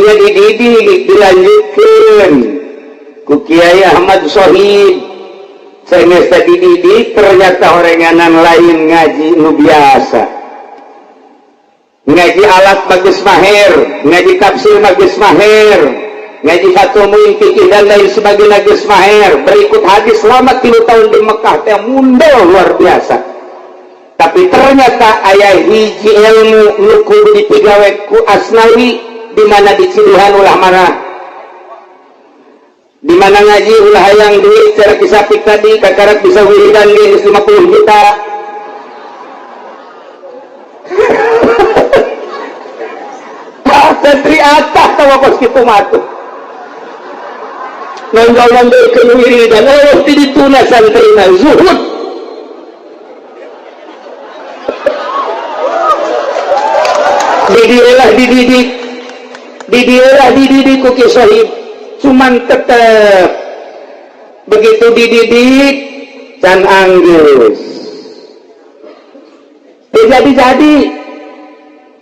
Didinya dididik, dilanjutkan ku Kiai Ahmad Sohib. Saya dididik, ternyata orenganan lain ngaji nu biasa, ngaji alat bagus mahir, ngaji tafsir bagus mahir, ngaji Fathul Muin, fikih, dan lain sebagainya geus mahir. Berikut hadis selama 3 tahun di Mekah teh mundel luar biasa. Tapi ternyata aya hiji ilmu nu kudu dipigawe ku Asnawi, di mana di Cilihan ulah mana, di mana ngaji ulah hayang duit. Cara kisapik tadi kakarak bisa wiridan ge 50 juta. Santri atah tawa kos kitu mah tuh. Nonjol-nonjolkeun wiridan, oh ti dituna santrina zuhud. Didilah dididik, didilah dididik ku Ki Sohib, cuman tetep begitu dididik can anggeus jadi-jadi,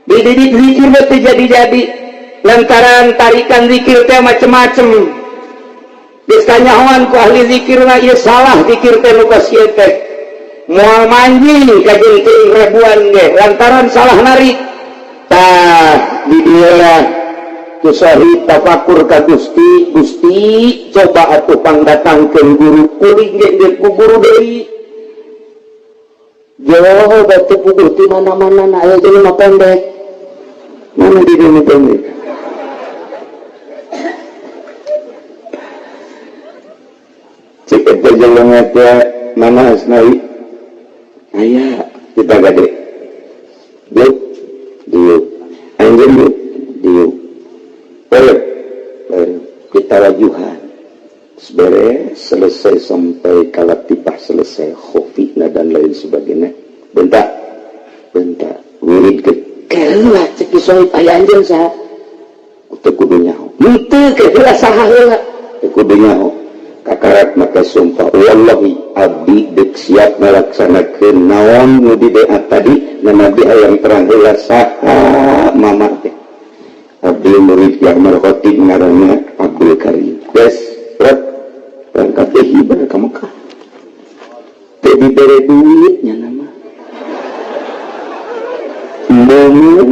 dididik zikir teh jadi-jadi, lantaran tarikan zikir teh macem-macem. Geus kanyahoan ku ahli zikir mah ieu salah zikir teh, nu kos ieu teh moal manjing ka jenting ribuan ge lantaran salah narik. Tah, di dieu ku Sohib tafakur ka Gusti. Gusti, coba atuh pangdatangkeun guru kuring ge ge ku guru deui jauh batu puguh di mana-mana. Nah, aya jelema pendek mana di dieu pendek. Cek eta jelema teh, mana Asnawi? Aya kita gade diuk diuk, anjeun diuk diuk, boleh kita wajuhan. Beres, selesai sampai kalatipah, selesai khofina dan lain sebagainya, bentar bentar wirid ke kelah. Cek Sohib, aya anjeun saha? Teu kudu nyaho. Henteu, ke heula, saha heula? Teu kudu nyaho. Kakarak maka sumpah, wallahi abdi dek siap melaksanakeun naon nu di doa tadi, na abdi hayang terang heula saha mama teh. Abdi murid yang Khotib, ngaranna Abdul Karim. Yes, berat berangkat teh hibar ka Mekah teh dibere duitnya nama embongan.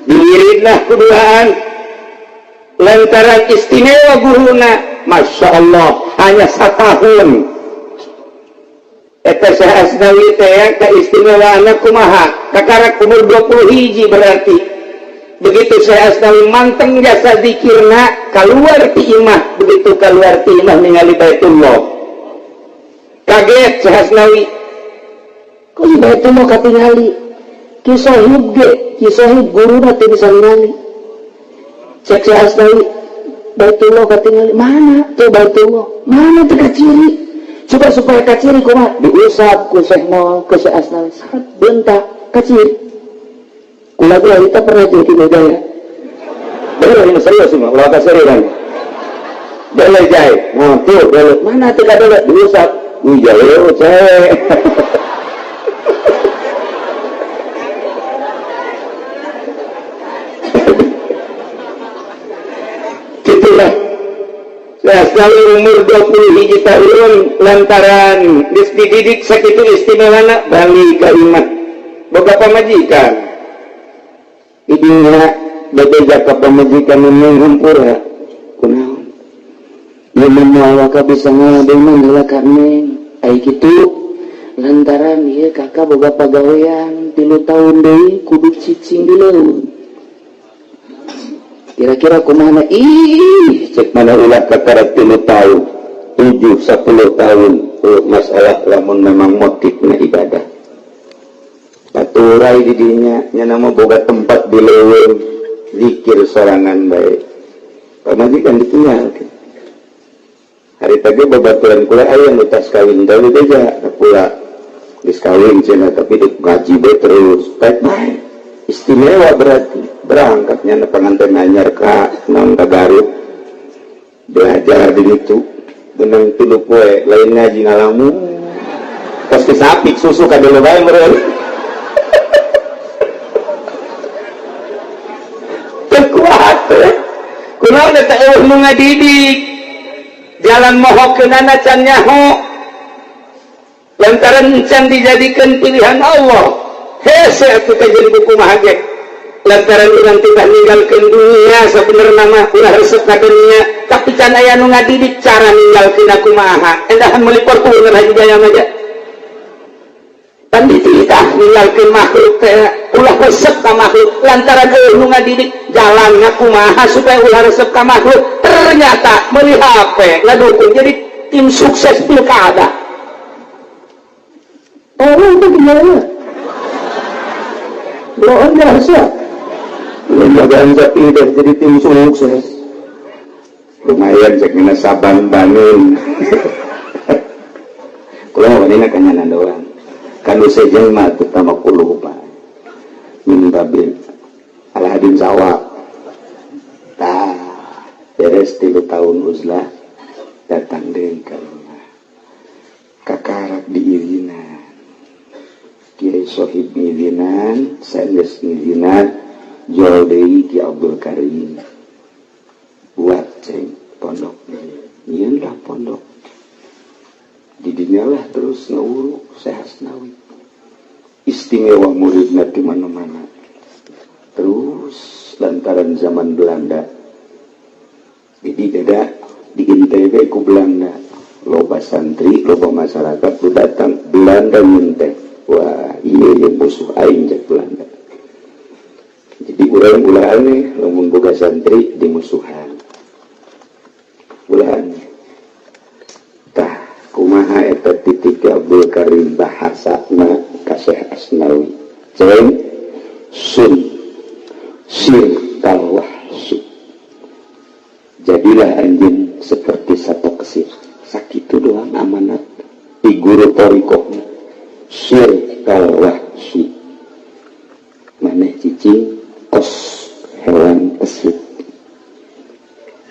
Diwiridlah kuduaan lantaran istimewa guruna. Masya Allah, hanya setahun eta Syekh Asnawi teh keistimewaan kumaha, kakarak umur 20 hiji. Berarti begitu Syekh Asnawi manteng jasa zikirna, keluar ti imah, begitu keluar ti imah ningali Baitullah, kaget Syekh Asnawi, kok di Baitullah katingali? Ki Sohib ge, Ki Sohib guruna teu bisa ningali. Cek Syekh Asnawi, Baitullah katingali, mana tuh Baitullah, mana tuh kaciri? Coba supaya kaciri kumaha? Diusap ku Syekh Mol ke Syekh Asnawi, bentak kaciri. Kula kula kita pernah jadi gaya. Bener, ini serius mah, ulah kaseri kan. Dele jai. Nah, tuh dele. Mana tuh kadele diusap. Wih, jauh cewek. Gitulah. Nah, sekali umur 20 hiji tahun, lantaran geus dididik sakitu istimewana, balik ka imah. Boga pamajikan. Ibunya bebeja ka pamajikan, "Neng, hampura." "Kunaon?" "Ieu moal waka bisa ngaladenan heula ka neng." "Ai kitu?" "Lantaran ieu kakak boga pagawean 3 tahun deui kudu cicing di leuweung. Kira-kira kumaha?" Ih, cek mana ulah kakara 3 tahun, 7, 10 tahun. Oh, masalah lamun memang motifnya ibadah. Paturai di dinya nya nama boga tempat di leuweung, zikir sorangan baik. Pamajikan ditinggal. Hari tadi babaturan kula aya nu tas kawin deui, beja kula geus kawin cenah, tapi di ngaji bae terus. Baik baik, istimewa. Berarti berangkatnya na pengantin anyar ka non ka Garut, belajar di itu. Benang 3 poe lain ngaji, ngalamun kos ke sapi susu ka dulu bae meureun. Teu kuat kunaon eta? Euweuh nu ngadidik, jalan mohokeunana can nyaho lantaran can dijadikan pilihan Allah. Hese atuh kajeun buku mah ge lantaran urang tidak ninggalkeun dunia. Sebenarnya mah ulah resep ka dunia, tapi can aya nu ngadidik cara ninggalkeun aku maha. Endahan meuli Fortuner Haji Jaya mah pan dititah ninggalkeun makhluk teh, ulah resep ka makhluk. Lantaran euweuh nu ngadidik jalan ngaku maha supaya ulah resep ka makhluk, ternyata meuli HP ngadukung jadi tim sukses pilkada. Oh, itu gimana? Luar biasa. Lembaga tidak jadi tim sukses. Lumayan cek mina Saban Bangun. Kalau ini kanyanan doang. Kan sejen mah terutama kuluh pak. Min babil alhadin sawab. Tah, beres 3 tahun uzlah, datang deui ka rumah. Kakarak diirinan. Kiai Sohib ngizinan, sanes ngizinan, jual deui Ki Abdul Karim. Buat ceng pondok. Nyieun lah pondok. Di dinya lah terus ngawuru Syekh Asnawi. Istimewa muridna di mana-mana. Terus lantaran zaman Belanda. Jadi ada di NTB ku Belanda. Loba santri, loba masyarakat ku datang Belanda nyenteh. Wah, iya iya musuh aing cek Belanda. Jadi urang ulah aneh lamun boga santri di musuhan. Ulah aneh. Tah, kumaha eta titik Abdul Karim bahasana ka Syekh Asnawi? Ceng sun sir kalwahsi. Jadilah anjing seperti satu kesir. Sakitu doang amanat di guru thoriqohna. Sir kalwahsi. Maneh cicing kos hewan kesit.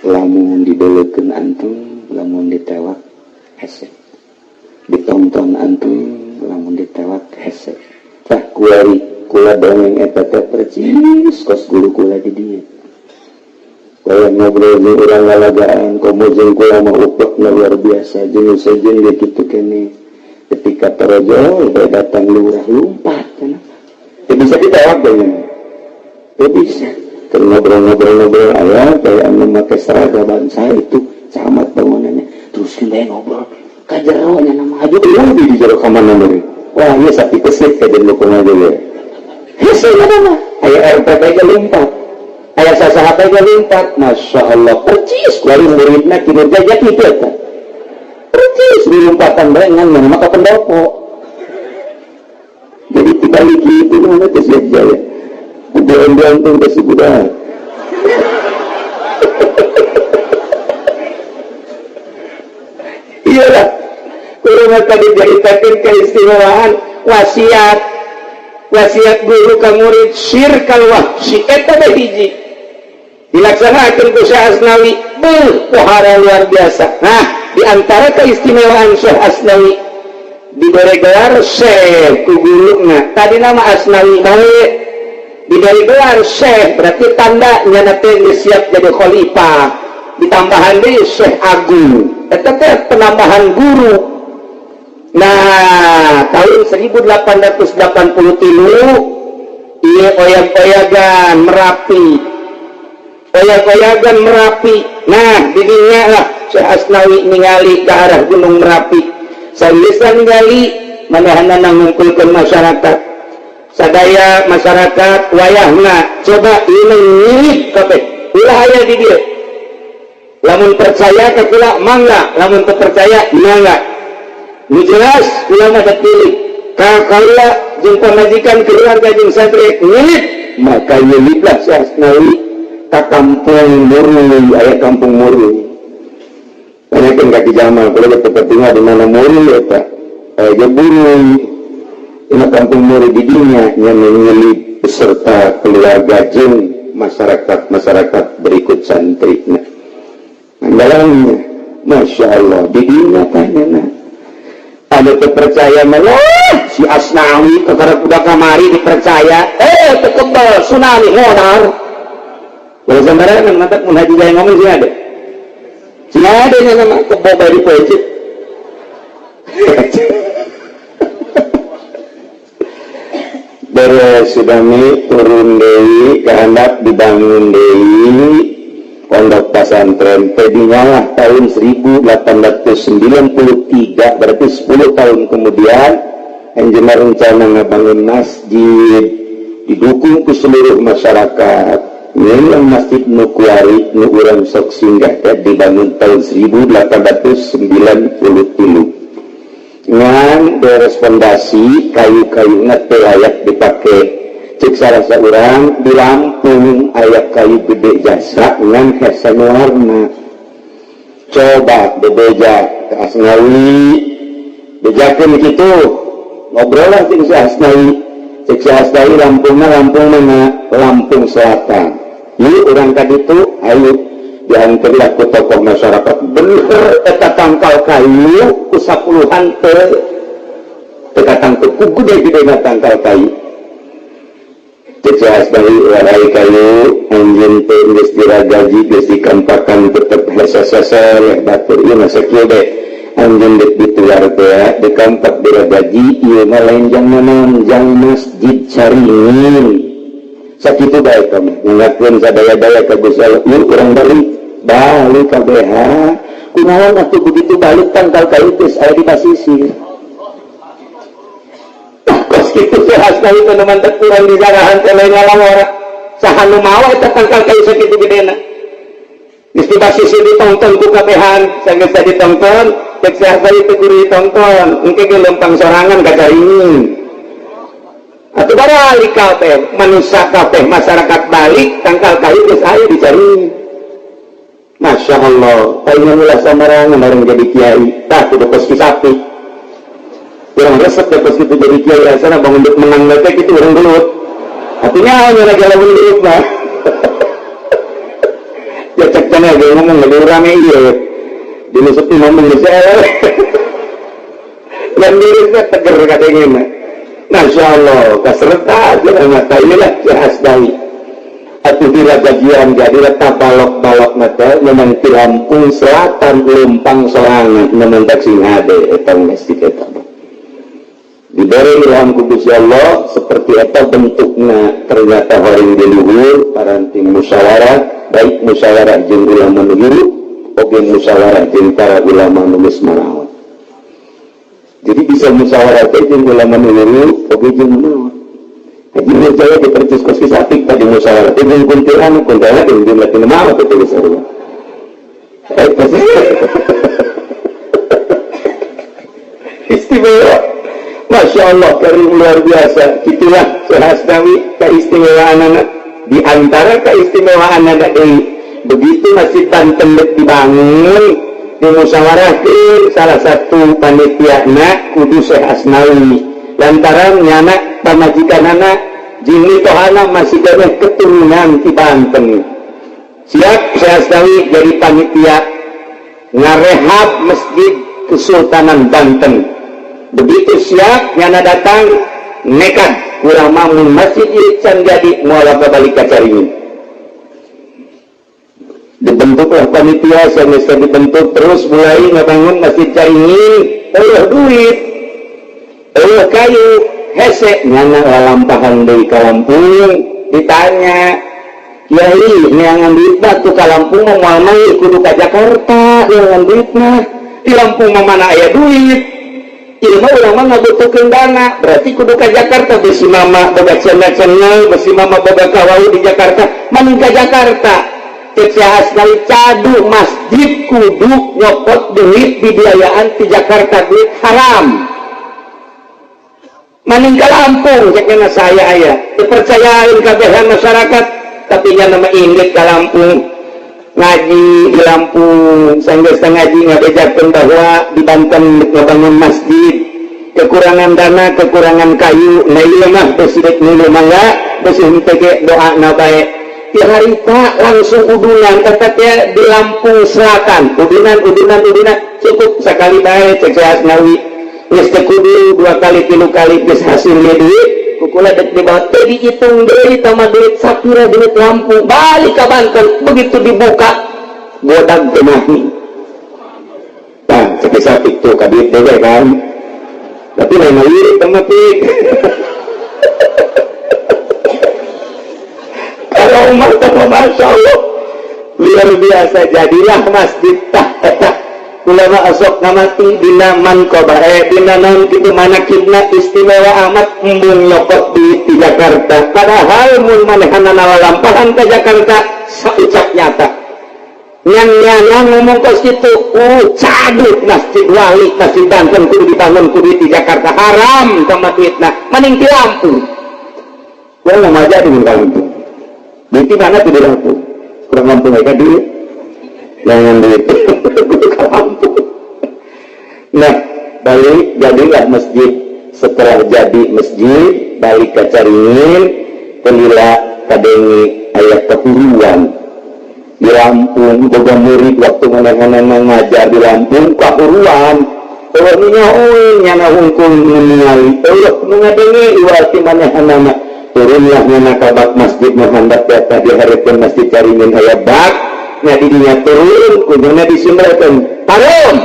Lamun dibeleukeun antung, lamun ditewak hese. Ditonton antung, lamun ditewak hese. Tah, kuari kula dongeng eta teh percis kos guru kula di dieu. Kaya ngobrol jeung urang lalagaan, komo jeung kula mah upekna luar biasa, jeung sejen ge kitu kene. Ketika torojol bae datang lurah lumpat cenah. Teu bisa ditewak deh. Teu bisa. Keur ngobrol-ngobrol-ngobrol aya kayak anu make seragam bangsa itu camat bangunannya. Terus kita ngobrol ka jero nya nama aju lebih di jero ka mana deui. Wah, ieu sapi kesit ka jeung kumaha deui. Hese nama aya RPP ge lumpat. Aya sasaha ge lumpat. Masya Allah, percis kuari muridna kinerja ja kitu eta. Percis dilumpatan bae ngan mana maka pendopo. Jadi dibalik itu mana teh siap jaya. Udah tuh kasih budak. Iyalah. Kurang tadi diceritakan keistimewaan wasiat wasiat guru ka murid sir kalwahsi eta teh hiji dilaksanakan ku Syekh Asnawi. Beuh, pohara luar biasa. Nah, di antara keistimewaan Syekh Asnawi, diberi gelar Syekh ku guruna. Tadi nama Asnawi bae diberi gelar Syekh, berarti tanda nyana teh geus siap jadi khalifah. Ditambahan deui Syekh Agung, eta teh penambahan guru. Nah, tahun 1883 ieu oyag-oyagan Merapi, oyag-oyagan Merapi. Nah, didinya lah Syekh Asnawi ningali ke arah Gunung Merapi. Sageus ningali, manehna ngumpulkeun masyarakat sadaya, masyarakat wayahna coba ini nyilip kabeh, ulah aya di dieu. Lamun percaya ke kula mangga, lamun teu percaya mangga. Nu jelas kula mah pilih ka kaula jeung pamajikan, keluarga jeung santri nyilip. Maka nyiliplah Syekh Asnawi ka kampung Murui. Aya kampung Murui, tanyakeun ka Ki Jamal, kula ge teu tinggal di mana Murui eta. Aya ge Burui. Ini kampung Murui, di dinya nya nyilip beserta keluarga jeung masyarakat masyarakat berikut santri. Nah, dalamnya Masya Allah, didinya tanya ada kepercayaan lah si Asnawi kepada kuda kamari dipercaya, tekebal tsunami modal. Kalau sembarangan mantap mun haji jaya ngomong sih ada. Sih ada nya nama kebo di pojok. Beres sudami turun deui kehandap dibangun deui pondok pesantren tadinya tahun 1893, berarti 10 tahun kemudian anjeunna rencana ngabangun masjid didukung ke seluruh masyarakat. Ini masjid nu kuari nu urang sok singgah teh dibangun tahun 1893 ngan beres fondasi kayu-kayuna teu layak dipake. Cek salah saurang di Lampung aya kayu gede jasa ngan hese warna, coba bebeja ke Asnawi, bejakeun kitu, ngobrol lah jeung si Asnawi. Cek si Asnawi, Lampung mah Lampung mana? Lampung Selatan. Yuk urang ka ditu, ayo. Diantarlah ku tokoh masyarakat, bener eta tangkal kayu ku sapuluhan teu teu katangkep ku gede-gede tangkal kayu. Cek si Asnawi, warai kayu anjeun teh geus diragaji, geus dikampakan, tetep hese-hese batur ieu mah. Sakieu deh, anjeun dek ditular teh dikampak diragaji, ieu mah lain jang naon, jang Masjid Caringin. Sakitu bae kami ngingatkeun sadaya-daya ka Gusti Allah. Yuk urang balik, balik kabeh. Kunaon atuh begitu balik tangkal kayu geus aya di pasisir. Kos kitu teh Asnawi teh nu mantep kurang di jarahan teh lain ngalawara. Saha nu mawa eta tangkal kayu sakitu gedena? Geus di pasisir ditonton ku kabehan, sanggeus ditonton, cek si Asnawi teh kudu ditonton, engke ge lempang sorangan ka Caringin. Atau balik kabeh, manusia kabeh, masyarakat balik, tangkal kayu geus aya di Caringin. Masya Allah, kayaknya ulah samarangan orang jadi kiai, tah kudu kos sapi. Kurang resep deh kos kitu jadi kiai, rasana bangun untuk menang teh kitu urang gelut. Artinya hanya lagi lamun gelut mah. Ya cek cenah ge ngomong lagi rame ieu. Dinu sepi ngomong geus dan dirinya teger katanya mah. Masya Allah, kaserta mata inilah Ki Asnawi. Atuh gajian jadi tabalok-balok mata memang di Lampung Selatan lempang sorangan memang tak sing hade eta masjid eta. Diberi ilham ku Gusti Allah seperti eta bentukna, ternyata horing di luhur paranti musyawarah, baik musyawarah jeung ulama nu hirup oge musyawarah jeung para ulama nu geus marawat. Jadi bisa musyawarah teh jeung ulama nu hirup oge jeung nu maot. Haji Nurjaya dipercis kos kisapik tadi musyawarah teh jeung kuntilanak, kuntilanak jeung jumlah tina maot teh geus sarua. Istimewa. Masya Allah, karim luar biasa. Itulah Syekh Asnawi keistimewaan anak. Di antara keistimewaan anak ini, begitu Masjid Banten dibangun, dimusyawarahkeun salah satu panitia na kudu Syekh Asnawi. Lantaran nyana pamajikan anak jini tohana masih keneh keturunan di Banten. Siap Syekh Asnawi jadi panitia ngarehab Masjid Kesultanan Banten. Begitu siap nyana datang nekat kurang mamun masjid ieu can jadi moal balik ka Caringin. Dibentuklah panitia semester dibentuk terus mulai ngabangun Masjid Caringin, eueuh duit, eueuh kayu, hese nyana lalampahan deui ka Lampung. Ditanya, "Kiai, neangan duit mah tuh ka Lampung mah moal mah kudu ka Jakarta neangan duit mah. Di Lampung mah mana aya duit? Ilmu urang mah ngabutuhkeun dana, berarti kudu ka Jakarta. Besi mama boga cenah-cenah, besi mama boga kawau di Jakarta, maning ka Jakarta." Cek si Asnawi, cadu masjid kudu nyokot duit dibiayaan di Jakarta, duit haram. Maning ka Lampung, cek saya aya dipercayain kabehan masyarakat, tapi nya nama indit ka Lampung, ngaji di Lampung. Sanggeus ngaji ngabejakeun bahwa di Banten ngabangun masjid kekurangan dana, kekurangan kayu. Nah, ieu mah besi rek milu mangga, besi henteu ge doa na bae. Di harita langsung udunan eta teh di Lampung Selatan, udunan, udunan, udunan, cukup sekali bae cek Syekh Asnawi. Geus teu kudu dua kali, tilu kali, geus hasilnya duit kukula dek dibawa teh dihitung deui tama duit sapira, duit Lampung. Balik ke Banten, begitu dibuka godag teu. Nah, cek sapik tuh ka duit deh kan, tapi lain lirik sama pik. Kalau umat sama, Masya Allah, luar biasa. Jadilah masjid tah eta. Ulama asok ngamati dina manqobah, dina naon kitu, manakibna istimewa amat, embung nyokot di Jakarta. Padahal mun manehanana lampahan ke Jakarta, saucap nyata yang nyana ngomong kos kitu, cadut masjid wali, masjid Banten kudu dibangun kudu di Jakarta, haram sama duitna, mending di Lampung. Gua ngomong aja di Lampung, duit di mana tuh di Lampung? Kurang Lampung aja duit, jangan duit kudu ke Lampung. Nah, balik, jadilah masjid. Setelah jadi masjid, balik ke Caringin, kelila kadengi aya kehuruan di Lampung. Boga murid waktu mana-mana ngajar di Lampung kahuruan. Eueuh nu nyahoeun, nyana hungkul nu ningali, eueuh nu ngadenge iwal ti manehanana. Turunlah nyana ka bak masjid nu handap eta, dihareupeun masjid Caringin aya bak nya. Di dinya turun, kunyana disimbrekeun, "Pareum,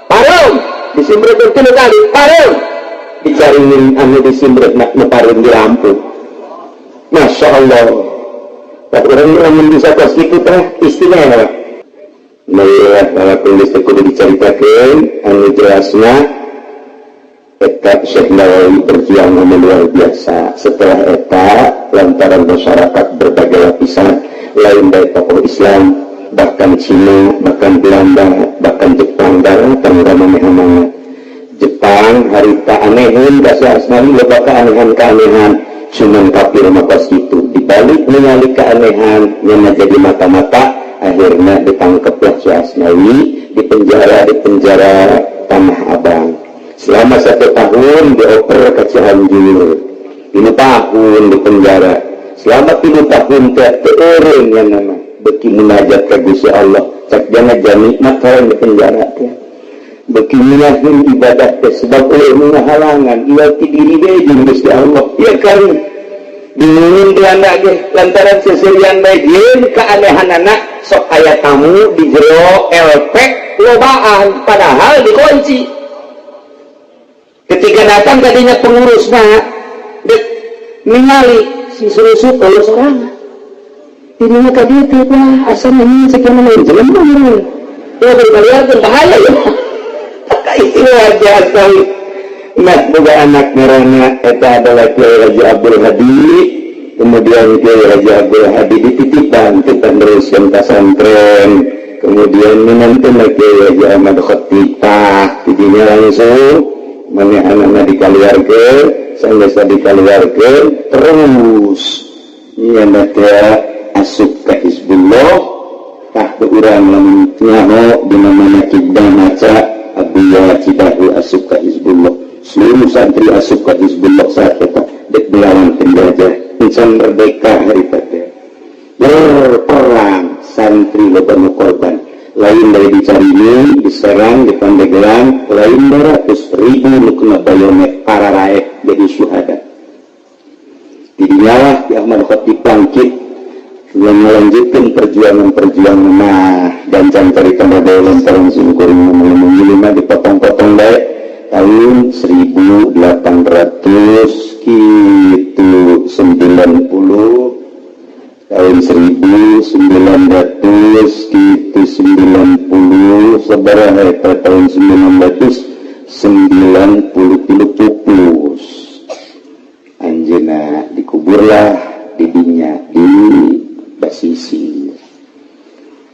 pareum!" Disimbrekeun tilu kali, "Pareum!" Di Caringin anu disimbretna nu pareum di Lampung. Masya Allah. Tak orang lamun bisa kos kitu teh istimewa. Melihat walaupun geus teu kudu dicaritakeun, anu jelasna eta Syekh Nawawi berjuang anu luar biasa. Setelah eta, lantaran masyarakat berbagai lapisan, lain dari tokoh Islam, bahkan Cina, bahkan Belanda, bahkan Jepang datang ka manehanana. Jepang harita aneheun ka Syekh Asnawi, loba keanehan-keanehan, cuman kafir mah kos kitu. Dibalik ningali keanehan nyana jadi mata-mata, akhirnya ditangkaplah Syekh Asnawi, di penjara, di penjara Tanah Abang selama satu tahun, dioper ke Cianjur, 5 tahun di penjara. Selama 3 tahun teh teu eureun yang nama beki munajat ka Gusti Allah. Cak jangan nikmat kalau di penjara teh, beki minahin ibadah teh, sebab eueuh nu ngahalangan, ieu ti diri we jeung Gusti Allah ya kan. Bingungin Belanda ge lantaran seserian bae jeung keanehanana, sok aya tamu di jero LP lobaan, padahal dikunci. Ketika datang tadinya pengurusna dek ningali si surusup eueuh sorangan dirinya ka dieu teh, wah, asa ini sekian lain jelema ya, berkaliarkeun bahaya ya. Itu aja sekali. Nah, boga anak ngaranna eta adalah Kiai Haji Abdul Hadi. Kemudian Kiai Haji Abdul Hadi dititipan kita neruskeun pesantren. Kemudian minantuna Kiai Haji Ahmad Khatibah, tidinya langsung manehanana dikaluarkeun, sanggeus dikaluarkeun terus nyana teh asup ka Hizbullah. Tah, urang lamun nyaho dina manaqib maca Abdullah Cidahu asup ka Hizbullah, seluruh santri asup ka Hizbullah saat eta dek melawan penjajah. Insan merdeka hari teh berperang, santri loba nu korban, lain dari dicariin, diserang di Pandeglang, lain ratus ribu nu kena bayonet, para raek jadi syuhada. Didinya Ki Ahmad Khatib bangkit yang melanjutkan perjuangan-perjuangan. Nah, gancang cerita model lantaran simkuring lima dipotong-potong baik. Tahun 1800 gitu 90, tahun 1900 gitu 90 sabaraha eta, tahun 990 pupus anjeunna, dikuburlah di dinya di Basisir,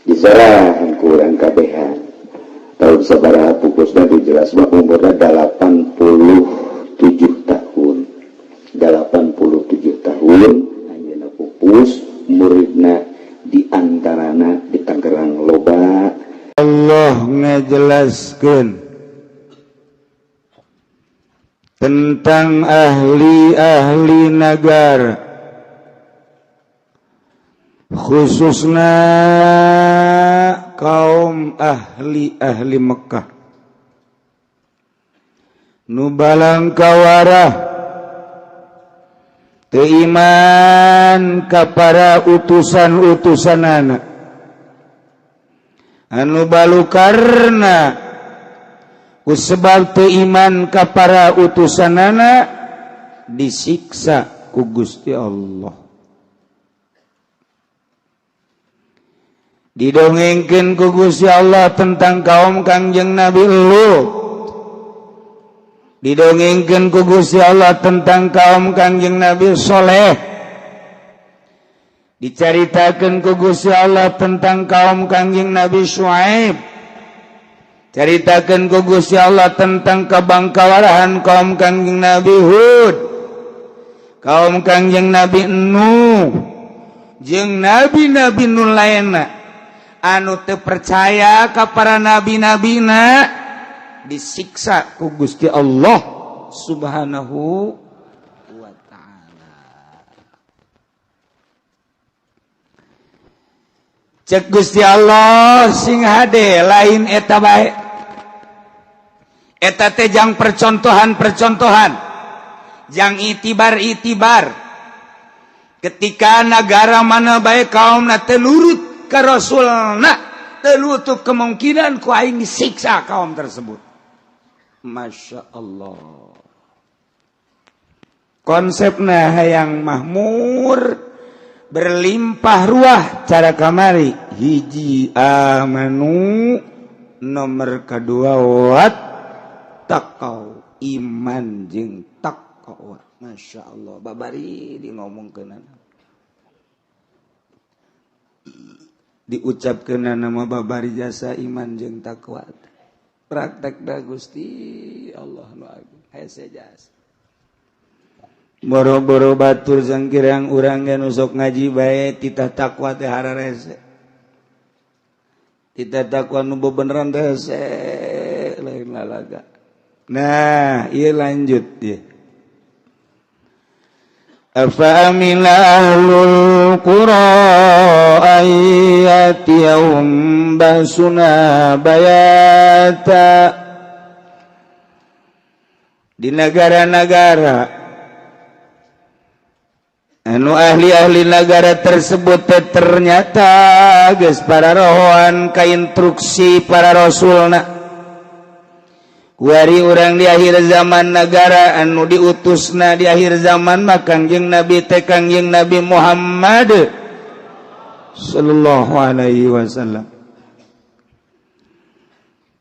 diserahan ku urang kabehan. Tahun sabaraha pupusna jelas mah umurna 87 tahun, 87 tahun anjeunna pupus. Muridna di antarana di Tangerang loba. Allah ngejelaskan tentang ahli-ahli negara. Khususna kaum ahli-ahli Mekkah nu balangkawarah teu iman ka para utusan-utusanana, anu balukarna ku sebab teu iman ka para utusanana disiksa ku Gusti Allah. Didongengkeun ku Gusti Allah tentang kaum Kangjeng Nabi Lut, didongengkeun ku Gusti Allah tentang kaum Kangjeng Nabi Soleh, dicaritakeun ku Gusti Allah tentang kaum Kangjeng Nabi Syuaib, caritakeun ku Gusti Allah tentang kabangkawarahan kaum Kangjeng Nabi Hud, kaum Kangjeng Nabi Nuh, jeung nabi-nabi nu lainna anu teu percaya ka para nabi-nabina disiksa ku Gusti Allah Subhanahu wa Ta'ala. Cek Gusti Allah, sing hade, lain eta bae, eta teh jang percontohan-percontohan, jang itibar-itibar. Ketika negara mana bae kaum na teu nurut ka Rasulna, tertutup kemungkinan ku aing disiksa kaum tersebut. Masya Allah, konsepna hayang makmur, berlimpah ruah, cara kamari hiji amanu, nomor kedua wat taqau, iman jeung taqwa. Masya Allah, babari di ngomongkeun, diucapkeun nama babari jasa iman jeung takwa, praktek da Gusti Allah nu agung hese jasa. Boro-boro batur, sangkirang urang ge nu sok ngaji bae, titah takwa teh hararese, titah takwa nu bebeneran teh hese, lain lalaga. Nah, ieu lanjut ieu. أفأمن أهل القرى أن يأتيهم بأسنا بياتا. Di negara-negara anu ahli-ahli negara tersebut teh ternyata geus para rohoan ka instruksi para rasulna. Kuari urang di akhir zaman, negara anu diutusna di akhir zaman mah Kangjeng Nabi teh Kangjeng Nabi Muhammad sallallahu alaihi wasallam.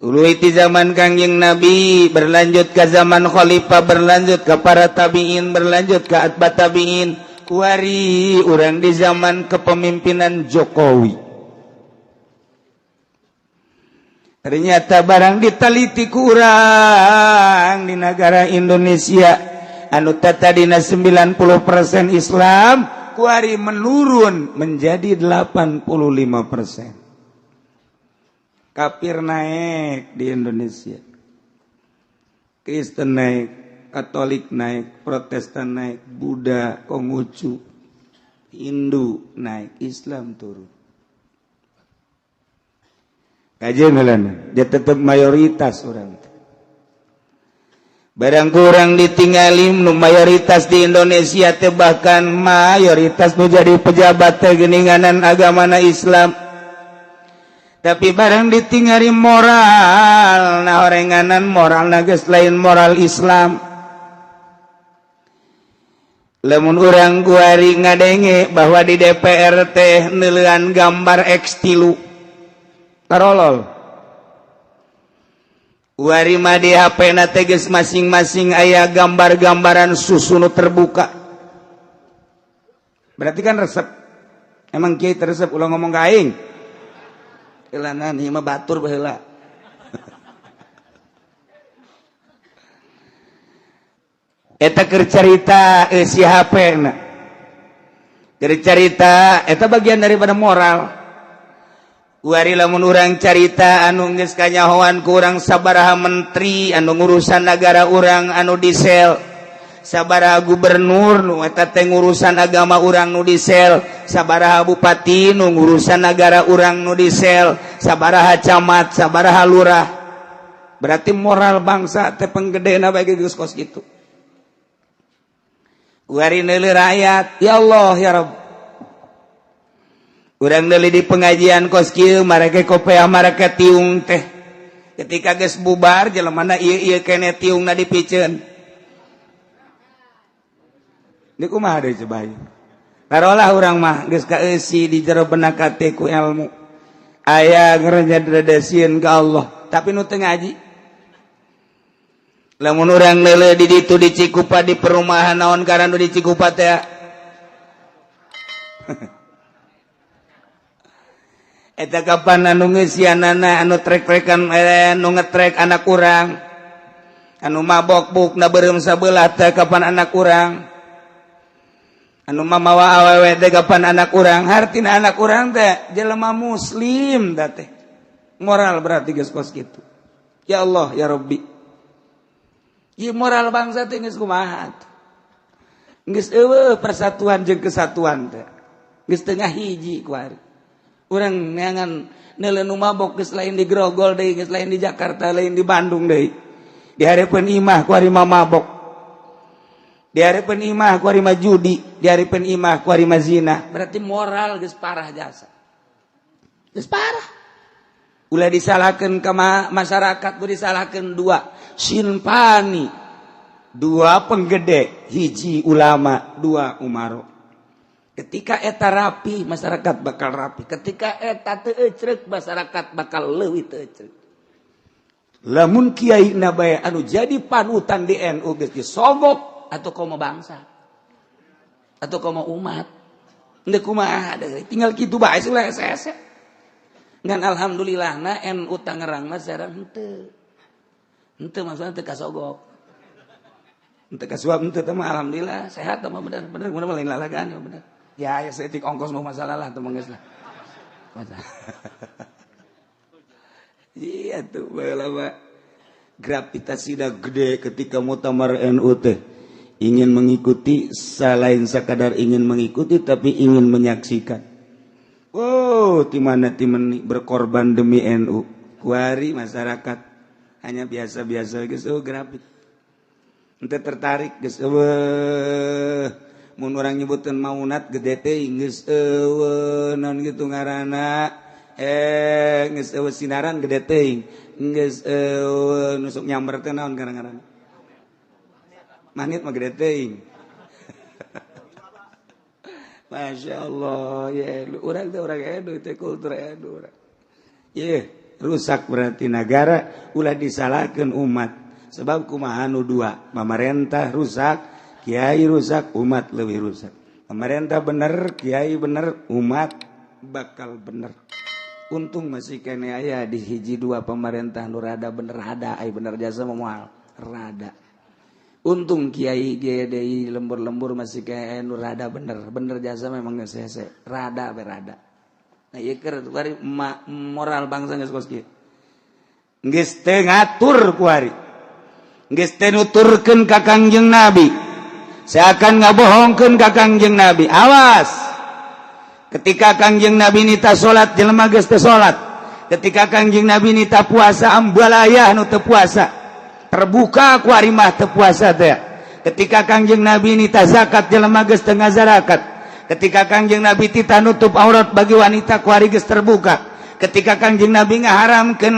Tuluy ti zaman Kangjeng Nabi berlanjut ke zaman khalifah, berlanjut ke para tabiin, berlanjut ke atba tabiin. Kuari urang di zaman kepemimpinan Jokowi. Ternyata barang diteliti kurang di negara Indonesia anu tadina 90% Islam, kuari menurun menjadi 85%. Kafir naik di Indonesia, Kristen naik, Katolik naik, Protestan naik, Buddha, Konghucu, Hindu naik, Islam turun. Kajian, dia tetap mayoritas orang. Barang kurang ditinggalin nu mayoritas di Indonesia teh, bahkan mayoritas nu jadi pejabat teh geninganan agamana Islam, tapi barang ditinggali moral, nah, orenganan moral geus lain moral Islam. Lamun urang kuari ngadenge bahwa di DPR teh neuleuan gambar X3, tarolol. Wari mah di HP na teh geus masing-masing aya gambar-gambaran susu nu terbuka, berarti kan resep. Emang kiai teresep? Ulah ngomong ka aing. Elanan ieu mah batur baheula. Eta keur carita si HP na, keur carita eta bagian daripada moral. Wari lamun urang carita anu geus kanyahoan kurang sabaraha menteri anu ngurusan negara urang anu disel. Sabaraha gubernur nu eta teh ngurusan agama urang nu disel? Sabaraha bupati nu ngurusan negara urang nu disel? Sabaraha camat, sabaraha lurah? Berarti moral bangsa teh penggedena bagi geus kos kitu. Kuari neuleuh rakyat, ya Allah ya Rabb. Urang deuli di pengajian kos kieu, marake kopea, marake tiung teh. Ketika geus bubar, jelemana ieu ieu kene tiungna dipiceun. Ini kumaha deui coba ieu? Tarolah urang mah geus kaeusi di jero benak hate ku ilmu. Aya ngereja sieun ka Allah, tapi nu teu ngaji. Lamun urang neuleuh di ditu di Cikupa, di perumahan naon ngaran nu di Cikupa teh? Eta kapan anu ngeusianana, anu trek-trekan, nu ngetrek anak urang, anu mabok bukna beureum sabelah teh kapan anak urang, anu mamawa awewe teh kapan anak urang? Hartina anak urang teh jelema muslim da teh moral berarti geus kos kitu. Ya Allah ya Rabbi, ieu moral bangsa teh geus kumaha? Geus eueuh persatuan jeung kesatuan teh, geus tengah hiji. Kuari urang neangan neuleuh nu mabok, geus lain di Grogol deui, geus lain di Jakarta, lain di Bandung deui, di hareupeun imah kuari mah mabok, di hareupeun imah kuari mah judi, di hareupeun imah kuari mah zina. Berarti moral geus parah jasa, geus parah. Ulah disalahkeun ke masyarakat, ulah disalahkeun. Dua sinfani, dua penggede, hiji ulama, dua umaro. Ketika eta rapi, masyarakat bakal rapi. Ketika eta teu ecrek, masyarakat bakal leuwih teu ecrek. Lamun kiai na bae anu jadi panutan di NU geus disogok atau komo bangsa atau komo umat, henteu kumaha tinggal kitu bae ulah hese. Ngan alhamdulillah na NU Tangerang mah sekarang henteu henteu, maksudnya teu kasogok, henteu kasuap, henteu teh mah alhamdulillah sehat mah. Bener bener bener, lain lalagaan ya, bener ya. Ya, seetik ongkos mau masalah lah tuh, geus lah. Iya tuh, bae gravitasi dah gede ketika muktamar NU teh ingin mengikuti, selain sekadar ingin mengikuti, tapi ingin menyaksikan. Oh, di mana timen berkorban demi NU. Kuari masyarakat hanya biasa-biasa geus. Oh, grafit ente tertarik geus eueuh. Mun urang nyebutkeun maunat gede teh geus eueuh, naon gitu ngaranna, geus eueuh sinaran gede teuing, geus eueuh nusuk nyamber teh, naon ngaran-ngaran manit mah gede teuing. Masya Allah ya, urang teh urang edu teh, kultur edu urang. Ye, rusak berarti negara. Ulah disalahkan umat, sebab kumaha nu dua, pemerintah rusak, kiai rusak, umat lebih rusak. Pemerintah bener, kiai bener, umat bakal bener. Untung masih kene aya di hiji dua pemerintah nu rada bener, rada ai bener jasa moal rada. Untung kiai GDI lembur-lembur masih kayak nu rada bener bener jasa, memang geus hese rada berada. Nah, ieu keur kuari moral bangsa geus kos kieu, geus teu ngatur kuari, geus teu nuturkeun ka Kangjeng Nabi, seakan ngabohongkeun ka Kangjeng Nabi. Awas, ketika Kangjeng Nabi nita salat, jelema geus teu salat. Ketika Kangjeng Nabi nita puasa, ambalayah nu teu puasa, terbuka ku mah teu puasa teh. Ketika Kangjeng Nabi nita zakat, jelema geus teu ngazarakat. Ketika Kangjeng Nabi tita nutup aurat bagi wanita, kuari geus terbuka. Ketika Kangjeng Nabi ngaharamkeun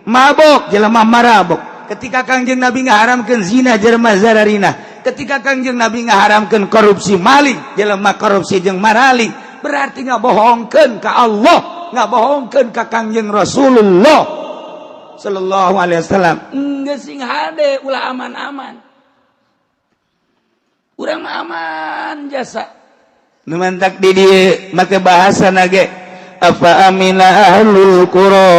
mabok, jelema marabok. Ketika Kangjeng Nabi ngaharamkeun zina, jelema zararina. Ketika Kangjeng Nabi ngaharamkeun korupsi, maling, jelema korupsi jeung maraling. Berarti ngabohongkeun ka Allah, ngabohongkeun ka Kangjeng Rasulullah Sallallahu Alaihi Wasallam. Geus sing hade, ulah aman-aman. Urang mah aman jasa. Nu mantak di dieu make bahasa nage afa amina ahlul qura,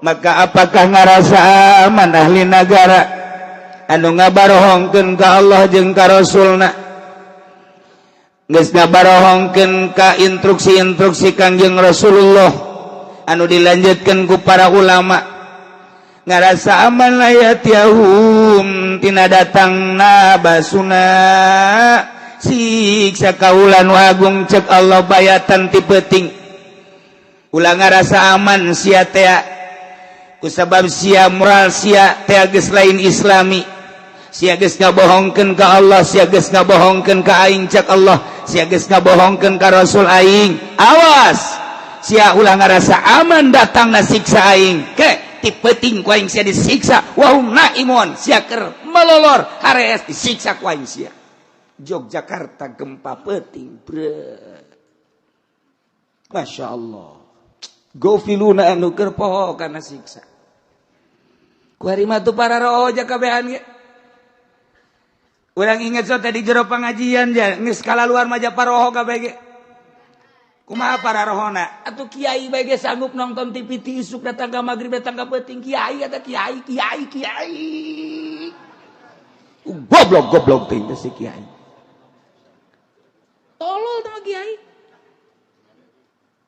maka apakah ngarasa aman ahli negara anu ngabarohongkeun ka Allah jeung ka Rasulna, geus ngabarohongkeun ka instruksi-instruksi Kangjeng Rasulullah anu dilanjutkan ku para ulama? Ngarasa aman la ya'tiyahum tina datangna basuna siksa kaula nu agung, cek Allah, bayatan ti peuting. Ulah ngarasa aman sia teh, kusabab sia moral sia teh geus lain islami. Sia geus ngabohongkeun ka Allah, sia geus ngabohongkeun ka aing, cek Allah, sia geus ngabohongkeun ka Rasul aing. Awas sia, ulah ngarasa aman datangna siksa aing ke ti peuting ku aing sia disiksa. Wahum naimun, sia keur melolor harees disiksa ku aing sia. Yogyakarta gempa peuting bre. Masya Allah, gofiluna anu keur poho kana siksa. Ku hari mah tuh para roh kabehan ge. Urang inget so tadi jero pengajian ja geus luar maja paroho kabeh ge. Kumaha para rohona? Atuh kiai bae ge sanggup nonton TV ti isuk datang ka magrib, datang ka peuting. Kiai eta, kiai, kiai, kiai. Goblok goblok teh si kiai. Tolol teh kiai.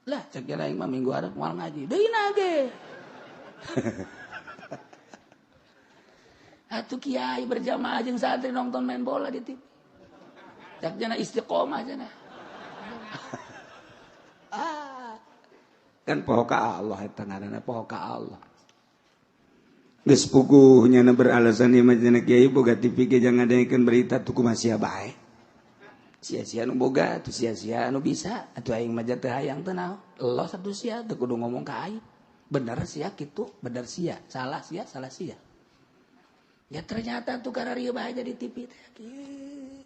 Lah, cek aing mah minggu hareup moal ngaji. Deui ge. Atuh kiai berjamaah jeung santri nonton main bola di TV. Cak jana istiqomah jana. Ah. Kan poho ka Allah eta ngaranna, poho ka Allah. Geus puguh nyana beralasan ieu mah cenah kiai boga TV ge jangan ngadengekeun berita tuh, kumaha sia bae. Sia-sia nu boga atuh, sia-sia nu bisa atuh, aing mah teu hayang teu naon. Los atuh sia teu kudu ngomong ka aing. Bener sia kitu, bener sia, salah sia, salah sia. Ya ternyata tuh karena rieu bae di TV teh.